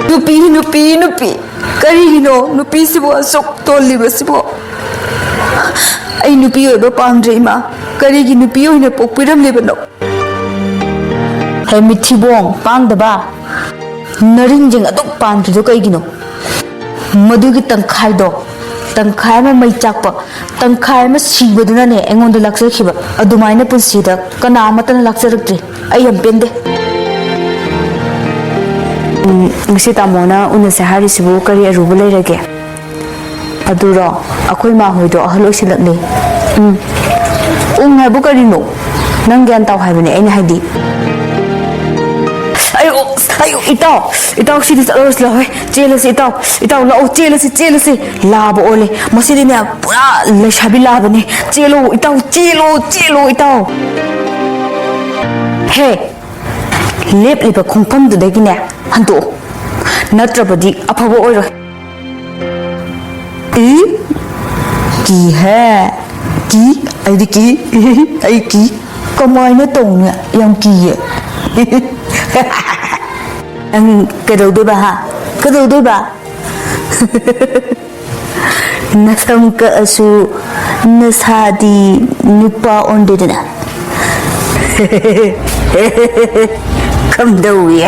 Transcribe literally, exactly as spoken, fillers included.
ꯅꯨꯄꯤ, ꯅꯨꯄꯤ, ꯅꯨꯄꯤ꯫ ꯀꯔꯤꯒꯤꯅꯣ ꯅꯨꯄꯤꯁꯤꯕꯨ ꯑꯁꯨꯛ ꯇꯣꯜꯂꯤꯕꯁꯤꯕꯨ? ꯑꯩ ꯅꯨꯄꯤ ꯑꯣꯏꯕ ꯄꯥꯝꯗ꯭ꯔꯦ, ꯏꯃꯥ꯫ ꯀꯔꯤꯒꯤ ꯅꯨꯄꯤ ꯑꯣꯏꯅ ꯄꯣꯛꯄꯤꯔꯝꯂꯤꯕꯅꯣ? ꯍꯦ ꯃꯤꯊꯤꯕꯣꯡ ꯄꯥꯡꯗꯕ, ꯅꯔꯤꯡꯖꯦꯡ ꯑꯗꯨꯛ ꯄꯥꯟꯗ꯭ꯔꯤꯗꯣ ꯀꯩꯒꯤꯅꯣ? ꯃꯗꯨꯒꯤ ꯇꯪꯈꯥꯏꯗꯣ, ꯇꯪꯈꯥꯏ ꯑꯃ ꯃꯩ ꯆꯥꯛꯄ, ꯇꯪꯈꯥꯏ ꯑꯃ ꯁꯤꯕꯗꯨꯅꯅꯦ ꯑꯩꯉꯣꯟꯗ ꯂꯥꯛꯆꯈꯤꯕ꯫ ꯑꯗꯨꯃꯥꯏꯅ ꯄꯨꯟꯁꯤꯗ ꯀꯅꯥ ꯑꯃꯠꯇꯅ ꯂꯥꯛꯆꯔꯛꯇ꯭ꯔꯤ꯫ ꯑꯩ ꯌꯥꯝ ꯄꯦꯟꯗꯦ꯫ ꯎꯝ, ꯉꯁꯤ ꯇꯥꯃꯣꯅ ꯎꯅꯁꯦ ꯍꯥꯏꯔꯤꯁꯤꯕꯨ ꯀꯔꯤ ꯑꯔꯨꯕ ꯂꯩꯔꯒꯦ? ꯑꯗꯨꯔꯣ, ꯑꯩꯈꯣꯏ ꯃꯥ ꯍꯣꯏꯗꯣ ꯑꯍꯜ ꯑꯣꯏꯁꯤꯜꯂꯛꯂꯦ꯫ ꯎꯝ꯫ ꯎꯝ ꯍꯥꯏꯕꯨ ꯀꯔꯤꯅꯣ? ꯅꯪ ꯒ꯭ꯌꯥꯟ ꯇꯥꯎ ꯍꯥꯏꯕꯅꯦ ꯑꯩꯅ ꯍꯥꯏꯗꯤ꯫ ꯑꯌꯣ, ꯑꯌꯣ, ꯏꯇꯥꯎ, ꯏꯇꯥꯎ, ꯁꯤꯗꯤ ꯆꯠꯂꯔꯣꯏꯁꯤ, ꯂꯥꯛꯑꯣꯍꯦ꯫ ꯆꯦꯜꯂꯁꯤ, ꯏꯇꯥꯎ, ꯏꯇꯥꯎ, ꯂꯥꯛꯑꯣ, ꯆꯦꯜꯂꯁꯤ, ꯆꯦꯜꯂꯁꯤ꯫ ꯂꯥꯕ ꯑꯣꯜꯂꯦ꯫ ꯃꯁꯤꯗꯤꯅꯦ, ꯄꯨꯔꯥ ꯂꯩꯁꯥꯕꯤ ꯂꯥꯕꯅꯦ꯫ ꯆꯦꯜꯂꯣ, ꯏꯇꯥꯎ, ꯆꯦꯜꯂꯣ, ꯆꯦꯜꯂꯣ, ꯏꯇꯥꯎ꯫ ꯍꯦ, ꯂꯦꯞꯂꯤꯕ ꯈꯣꯡꯐꯝꯗꯨꯗꯒꯤꯅꯦ, ꯍꯟꯗꯣꯛꯑꯣ꯫ ꯅꯠꯇ꯭ꯔꯕꯗꯤ ꯑꯐꯕ ꯑꯣꯏꯔꯣꯏ꯫ ꯏ? ꯀꯤ ꯍꯦ? ꯀꯤ? ꯑꯩꯗꯤ ꯀꯤ꯫ ꯑꯩ ꯀꯤ꯫ ꯀꯃꯥꯏꯅ ꯇꯧꯅꯤ? ꯌꯥꯝ ꯀꯤꯌꯦ꯫ ꯅꯪ ꯀꯩꯗꯧꯗꯣꯏꯕ, ꯍꯥ? ꯀꯩꯗꯧꯗꯣꯏꯕ? ꯅꯁꯝ ꯀꯛꯑꯁꯨ ꯅꯁꯥꯗꯤ ꯅꯨꯄꯥ ꯑꯣꯟꯗꯦꯗꯅ꯫ ꯀꯝꯗꯧꯏ?